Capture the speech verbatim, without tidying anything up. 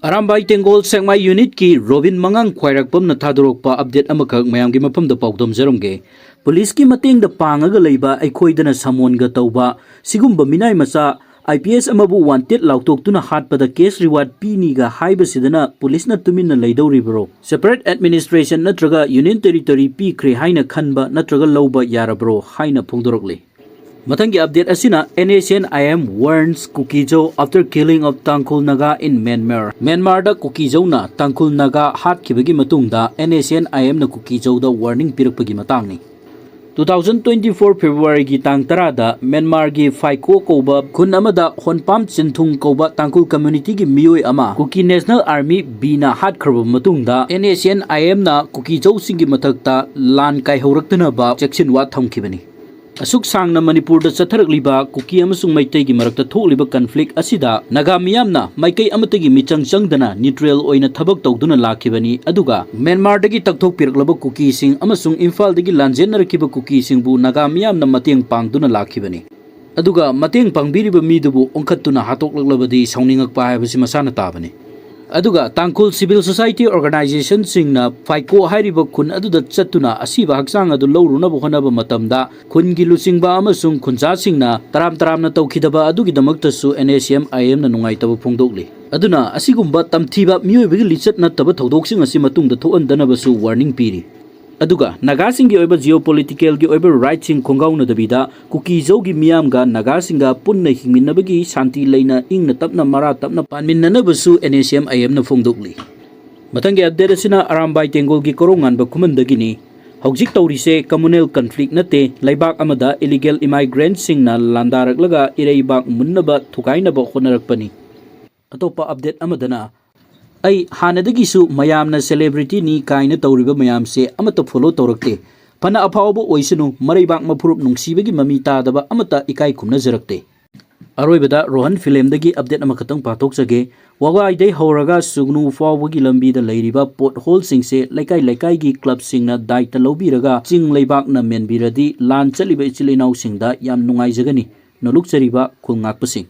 ꯑꯔꯥꯝꯕꯥꯏ ꯇꯦꯡꯒꯣꯜ ꯁꯦꯛꯃꯥꯏ ꯌꯨꯅꯤꯠꯀꯤ robin ꯃꯉꯥꯡ ꯈ꯭ꯋꯥꯏꯔꯥꯛꯄꯝꯅ ꯊꯥꯗꯣꯔꯛꯄ update ꯑꯃꯈꯛ ꯃꯌꯥꯝꯒꯤ ꯃꯐꯝꯗ ꯄꯥꯎꯗꯝꯖꯔꯝꯒꯦ꯫ ꯄꯨꯂꯤꯁꯀꯤ ꯃꯇꯦꯡꯗ ꯄꯥꯡꯉꯒ ꯂꯩꯕ ꯑꯩꯈꯣꯏꯗꯅ ꯁꯃꯣꯟꯒ ꯇꯧꯕ ꯁꯤꯒꯨꯝꯕ ꯃꯤꯅꯥꯏ ꯃꯆꯥ ꯑꯥꯏ ꯄꯤ ꯑꯦꯁ ꯑꯃꯕꯨ ꯋꯥꯟꯇꯦꯠ ꯂꯥꯎꯊꯣꯛꯇꯨꯅ ꯍꯥꯠꯄꯗ ꯀꯦꯁ ꯔꯤꯋꯥꯔꯗ ꯄꯤꯅꯤꯒ ꯍꯥꯏꯕꯁꯤꯗꯅ ꯄꯨꯂꯤꯁꯅ ꯇꯨꯃꯤꯟꯅ ꯂꯩꯗꯧꯔꯤꯕꯔꯣ? ꯁꯦꯄꯔꯦꯠ ꯑꯦꯗꯃꯤꯅꯤꯁꯇ꯭ꯔꯦꯁꯟ ꯅꯠꯇ꯭ꯔꯒ ꯌꯨꯅꯤꯌꯟ ꯇꯦꯔꯤꯇꯣꯔꯤ ꯄꯤꯈ꯭ꯔꯦ ꯍꯥꯏꯅ ꯈꯟꯕ ꯅꯠꯇ꯭ꯔꯒ ꯂꯧꯕ ꯌꯥꯔꯕ꯭ꯔꯣ ꯍꯥꯏꯅ ꯐꯣꯡꯗꯣꯔꯛꯂꯤ꯫ ꯃꯊꯪꯒꯤ ꯑꯞꯗꯦꯠ ꯑꯁꯤꯅ N S C N I M warns Kuki-Zo after killing of Tangkhul Naga in Myanmar꯫ ꯃ꯭ꯌꯥꯟꯃꯥꯔꯗ ꯀꯨꯀꯤꯖꯧꯅ ꯇꯥꯡꯈꯨꯜ ꯅꯥꯒꯥ ꯍꯥꯠꯈꯤꯕꯒꯤ ꯃꯇꯨꯡꯗ N S C N I M ꯅ ꯀꯨꯀꯤꯖꯧꯗ warning ꯄꯤꯔꯛꯄꯒꯤ ꯃꯇꯥꯡꯅꯤ꯫ Two thousand twenty-four February ꯒꯤ ꯇꯥꯡ ꯇꯔꯥꯗ ꯃ꯭ꯌꯥꯟꯃꯥꯔꯒꯤ ꯐꯥꯏꯀꯣ ꯀꯧꯕ ꯈꯨꯟ ꯑꯃꯗ ꯍꯣꯟꯄꯥꯝ ꯆꯤꯟꯊꯨꯡ ꯀꯧꯕ ꯇꯥꯡꯈꯨꯜ ꯀꯝꯃ꯭ꯌꯨꯅꯤꯇꯤꯒꯤ ꯃꯤꯑꯣꯏ ꯑꯃ ꯀꯨꯀꯤ ꯅꯦꯁꯅꯦꯜ ꯑꯥꯔꯃꯤ ꯕꯤꯅ ꯍꯥꯠꯈ꯭ꯔꯕ ꯃꯇꯨꯡꯗ N S C N I M ꯅ ꯀꯨꯀꯤꯖꯧꯁꯤꯡꯒꯤ ꯃꯊꯛꯇ ꯂꯥꯟ ꯀꯥꯏꯍꯧꯔꯛꯇꯅꯕ ꯆꯦꯛꯁꯤꯟꯋꯥ ꯊꯝꯈꯤꯕꯅꯤ꯫ ꯑꯁꯨꯛ ꯁꯥꯡꯅ ꯃꯅꯤꯄꯨꯔꯗ ꯆꯠꯊꯔꯛꯂꯤꯕ ꯀꯨꯀꯤ ꯑꯃꯁꯨꯡ ꯃꯩꯇꯩꯒꯤ ꯃꯔꯛꯇ ꯊꯣꯛꯂꯤꯕ ꯀꯟꯐ꯭ꯂꯤꯛ ꯑꯁꯤꯗ ꯅꯥꯒꯥ ꯃꯤꯌꯥꯝꯅ ꯃꯥꯏꯀꯩ ꯑꯃꯠꯇꯒꯤ ꯃꯤꯆꯪ ꯆꯪꯗꯅ ꯅ꯭ꯌꯨꯇ꯭ꯔꯦꯜ ꯑꯣꯏꯅ ꯊꯕꯛ ꯇꯧꯗꯨꯅ ꯂꯥꯛꯈꯤꯕꯅꯤ, ꯑꯗꯨꯒ ꯃ꯭ꯌꯥꯟꯃꯥꯔꯗꯒꯤ ꯇꯛꯊꯣꯛꯄꯤꯔꯛꯂꯕ ꯀꯨꯀꯤꯁꯤꯡ ꯑꯃꯁꯨꯡ ꯏꯝꯐꯥꯜꯗꯒꯤ ꯂꯥꯟꯖꯦꯟꯅꯔꯛꯈꯤꯕ ꯀꯨꯀꯤꯁꯤꯡꯕꯨ ꯅꯥꯒꯥ ꯃꯤꯌꯥꯝꯅ ꯃꯇꯦꯡ ꯄꯥꯡꯗꯨꯅ ꯂꯥꯛꯈꯤꯕꯅꯤ꯫ ꯑꯗꯨꯒ ꯃꯇꯦꯡ ꯄꯥꯡꯕꯤꯔꯤꯕ ꯃꯤꯗꯨꯕꯨ ꯑꯣꯟꯈꯠꯇꯨꯅ ꯍꯥꯠꯇꯣꯛꯂꯛꯂꯕꯗꯤ ꯁꯥꯎꯅꯤꯡꯉꯛꯄ ꯍꯥꯏꯕꯁꯤ ꯃꯁꯥꯅ ꯇꯥꯕꯅꯤ꯫ ꯑꯗꯨꯒ ꯇꯥꯡꯈꯨꯜ ꯁꯤꯚꯤꯜ ꯁꯣꯁꯥꯏꯇꯤ ꯑꯣꯔꯒꯅꯥꯏꯖꯦꯁꯟꯁꯤꯡꯅ ꯐꯥꯏꯀꯣ ꯍꯥꯏꯔꯤꯕ ꯈꯨꯟ ꯑꯗꯨꯗ ꯆꯠꯇꯨꯅ ꯑꯁꯤꯕ ꯍꯛꯆꯥꯡ ꯑꯗꯨ ꯂꯧꯔꯨꯅꯕ ꯍꯣꯠꯅꯕ ꯃꯇꯝꯗ ꯈꯨꯟꯒꯤ ꯂꯨꯆꯤꯡꯕ ꯑꯃꯁꯨꯡ ꯈꯨꯟꯖꯥꯁꯤꯡꯅ ꯇꯔꯥꯝ ꯇꯔꯥꯝꯅ ꯇꯧꯈꯤꯗꯕ ꯑꯗꯨꯒꯤꯗꯃꯛꯇꯁꯨ N S C N I M ꯅ ꯅꯨꯡꯉꯥꯏꯇꯕ ꯐꯣꯡꯗꯣꯛꯂꯤ꯫ ꯑꯗꯨꯅ ꯑꯁꯤꯒꯨꯝꯕ ꯇꯝꯊꯤꯕ ꯃꯤꯑꯣꯏꯕꯒꯤ ꯂꯤꯆꯠ ꯅꯠꯇꯕ ꯊꯧꯗꯣꯛꯁꯤꯡ ꯑꯁꯤ ꯃꯇꯨꯡꯗ ꯊꯣꯛꯍꯟꯗꯅꯕꯁꯨ ꯋꯥꯔꯅꯤꯡ ꯄꯤꯔꯤ꯫ ꯑꯗꯨꯒ ꯅꯥꯒꯥꯁꯤꯡꯒꯤ ꯑꯣꯏꯕ ꯖꯤꯑꯣꯄꯣꯂꯤꯇꯤꯀꯦꯜꯒꯤ ꯑꯣꯏꯕ ꯔꯥꯏꯠꯁꯤꯡ ꯈꯣꯡꯒꯥꯎꯅꯗꯕꯤꯗ ꯀꯨꯀꯤꯖꯧꯒꯤ ꯃꯤꯌꯥꯝꯒ ꯅꯥꯒꯥꯁꯤꯡꯒ ꯄꯨꯟꯅ ꯍꯤꯡꯃꯤꯟꯅꯕꯒꯤ ꯁꯥꯟꯇꯤ ꯂꯩꯅ ꯏꯪꯅ ꯇꯞꯅ ꯃꯔꯥ ꯇꯞꯅ ꯄꯥꯟꯃꯤꯟꯅꯅꯕꯁꯨ N S C N I M ꯅ ꯐꯣꯡꯗꯣꯛꯂꯤ꯫ ꯃꯊꯪꯒꯤ ꯑꯞꯗꯦꯠ ꯑꯁꯤꯅ ꯑꯔꯥꯝꯕꯥꯏ ꯇꯦꯡꯒꯣꯜꯒꯤ ꯀꯣꯔꯧꯉꯥꯟꯕ ꯈꯨꯃꯟꯗꯒꯤꯅꯤ꯫ ꯍꯧꯖꯤꯛ ꯇꯧꯔꯤꯁꯦ ꯀꯝꯃꯨꯅꯦꯜ ꯀꯟꯐ꯭ꯂꯤꯛ ꯅꯠꯇꯦ, ꯂꯩꯕꯥꯛ ꯑꯃꯗ ꯏꯂꯤꯒꯦꯜ ꯏꯃꯥꯏꯒ꯭ꯔꯦꯟꯠꯁꯤꯡꯅ ꯂꯥꯟꯗꯥꯔꯛꯂꯒ ꯏꯔꯩꯕꯥꯛ ꯃꯨꯟꯅꯕ ꯊꯨꯒꯥꯏꯅꯕ ꯍꯣꯠꯅꯔꯛꯄꯅꯤ꯫ ꯑꯇꯣꯞꯄ ꯑꯞꯗꯦꯠ ꯑꯃꯗꯅ, ꯑꯩ ꯍꯥꯟꯅꯗꯒꯤꯁꯨ ꯃꯌꯥꯝꯅ ꯁꯦꯂꯦꯕ꯭ꯔꯤꯇꯤꯅꯤ ꯀꯥꯏꯅ ꯇꯧꯔꯤꯕ ꯃꯌꯥꯝꯁꯦ ꯑꯃꯠꯇ ꯐꯣꯂꯣ ꯇꯧꯔꯛꯇꯦ꯫ ꯐꯅ ꯑꯐꯥꯎꯕ ꯑꯣꯏꯁꯅꯨ, ꯃꯔꯩꯕꯥꯛ ꯃꯐꯨꯔꯨꯞ ꯅꯨꯡꯁꯤꯕꯒꯤ ꯃꯃꯤ ꯇꯥꯗꯕ ꯑꯃꯠꯇ ꯏꯀꯥꯏ ꯈꯨꯝꯅꯖꯔꯛꯇꯦ꯫ ꯑꯔꯣꯏꯕꯗ ꯔꯣꯍꯟ ꯐꯤꯂꯦꯝꯗꯒꯤ ꯑꯞꯗꯦꯠ ꯑꯃꯈꯛꯇꯪ ꯄꯥꯊꯣꯛꯆꯒꯦ꯫ ꯋꯥꯒꯥꯏꯗꯩ ꯍꯧꯔꯒ ꯁꯨꯒꯅꯨ ꯐꯥꯎꯕꯒꯤ ꯂꯝꯕꯤꯗ ꯂꯩꯔꯤꯕ ꯄꯣꯠ ꯍꯣꯜꯁꯤꯡꯁꯦ ꯂꯩꯀꯥꯏ ꯂꯩꯀꯥꯏꯒꯤ ꯀ꯭ꯂꯕꯁꯤꯡꯅ ꯗꯥꯏꯇ ꯂꯧꯕꯤꯔꯒ ꯆꯤꯡ ꯂꯩꯕꯥꯛꯅ ꯃꯦꯟꯕꯤꯔꯗꯤ ꯂꯥꯟ ꯆꯠꯂꯤꯕ ꯏꯆꯤꯜ ꯏꯅꯥꯎꯁꯤꯡꯗ ꯌꯥꯝ ꯅꯨꯡꯉꯥꯏꯖꯒꯅꯤ꯫ ꯅꯣꯂꯨꯛꯆꯔꯤꯕ ꯈꯨꯜ ꯉꯥꯛꯄꯁꯤꯡ꯫